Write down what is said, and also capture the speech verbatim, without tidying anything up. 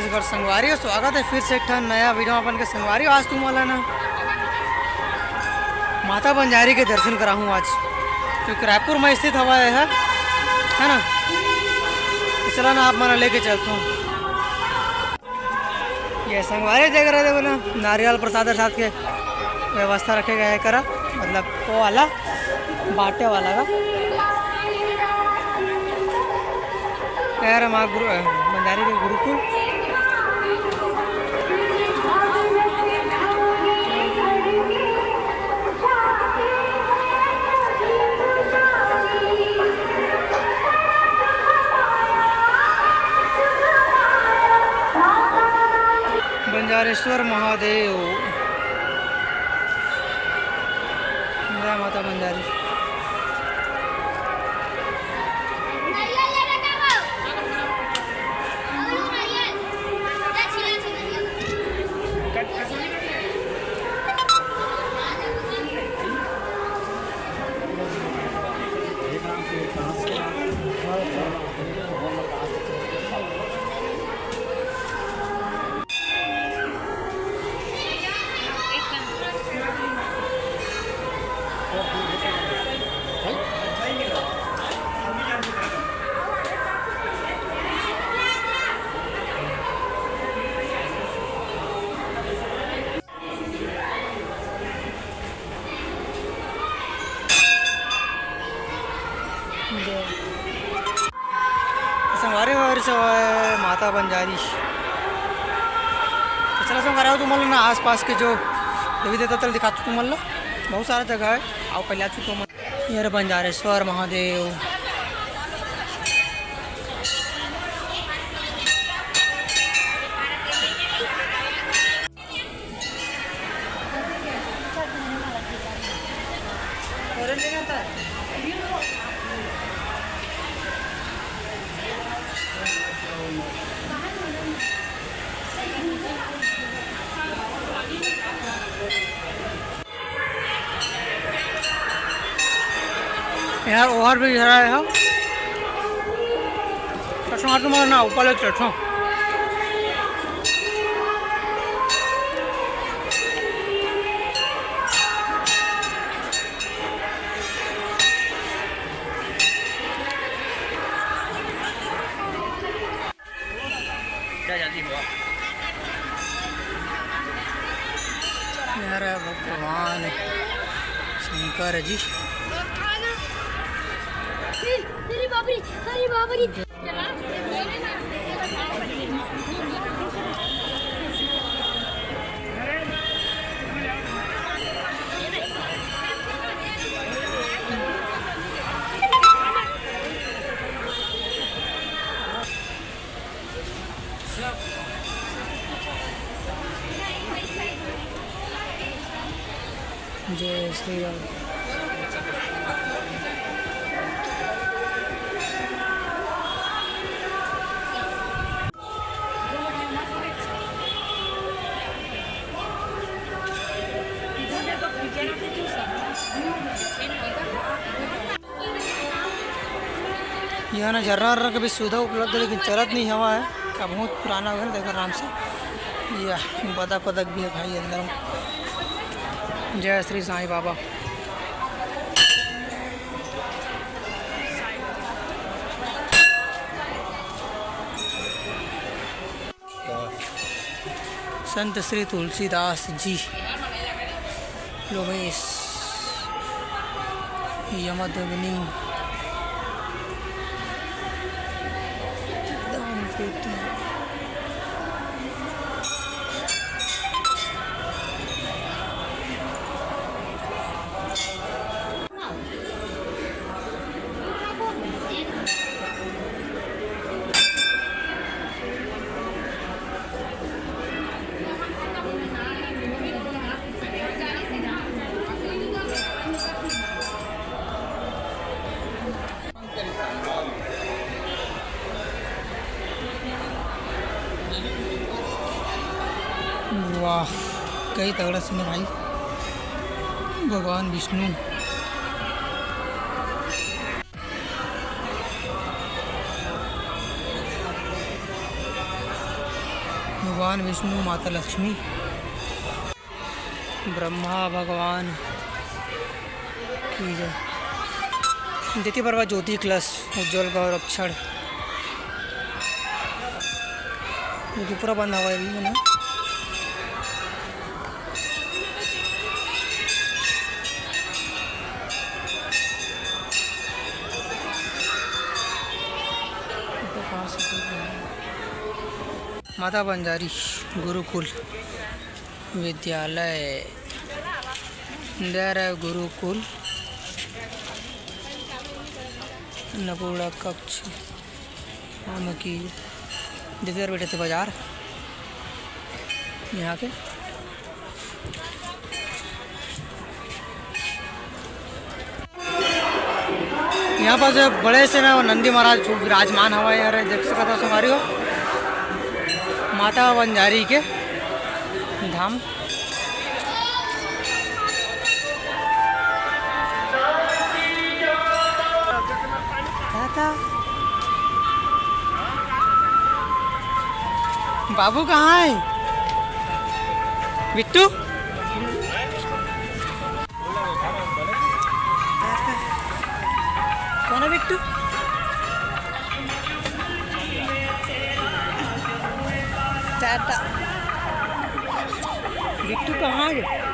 एक बार संगवारी हो, स्वागत है फिर से एक ठन नया वीडियो में अपन के संगवारी हो। आज तुमन ला ना माता बंजारी के दर्शन कराहूँ आज, क्योंकि रायपुर में स्थित हवा है, है ना। तो चला ना, आप मन ला लेके चलता हूँ। ये संगवारी देख रहे, देखो ना, नारियल प्रसाद प्रसाद के व्यवस्था रखे गए है करा, मतलब वो वाला बांटे वाला का। यार, माँ गुरु, बंजारी के गुरुकुल। बंजारेश्वर महादेव। जय माता बंजारी। संगवारी हो, ये सब है माता बंजारी। तो चला संगवारी हो, तुमन ला ना आसपास के जो देवी देवता तल दिखाता हूँ तुमन ला, बहुत सारा जगह है। आओ पहले आ चुके हो। ये रे बंजारेश्वर महादेव। यार, ओवर भी हरा है। चश्मा तुम ना ऊपर ले चढ़ो। क्या जल्दी हुआ? यार, भगवान शंकर जी। अरे बाप रे, अरे बाप रे। जय श्री राम। यहाँ ना झरना वरना के भी सुविधा उपलब्ध है, लेकिन चलत नहीं हवा है, का बहुत पुराना हो गया ना, देखो आराम से। यह बदक वदक भी है भाई अंदर में। जय श्री साईं बाबा। संत श्री तुलसीदास जी, लोमेश, यमदग्नि, दानपेटी। वाह, कई तगड़ा सीन है भाई। भगवान विष्णु। भगवान विष्णु, माता लक्ष्मी, ब्रह्मा भगवान की जय। ज्योति प्रभा ज्योति कलश, उज्जवल गौरक्षण। ये तो पूरा बंद हवा है अभी, है ना? माता बंजारी गुरुकुल विद्यालय, दर गुरुकुल नगोड़ा कक्ष, आम की जगह बैठे थे बाजार यहाँ के। यहाँ पास बड़े से ना नंदी महाराज विराजमान हवा यार, देख सकत हो संगवारी हो, माता बंजारी के धाम। बाबू कहाँ है? बिट्टू? कौन है बिट्टू? टाटा। बिट्टू कहाँ है?